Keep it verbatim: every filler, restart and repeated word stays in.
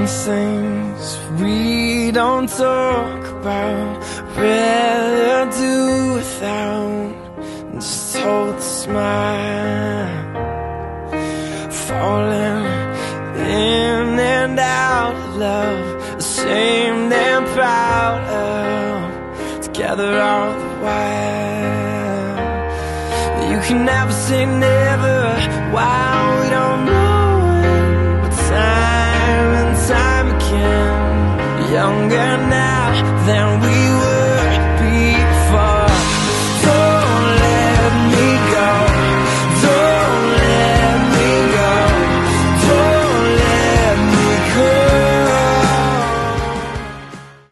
Things we don't talk about, rather do without. Just hold the smile. Falling in and out of love, ashamed and proud of. Together all the while. You can never say never. Why we don't know it, but time and time again. Younger now than we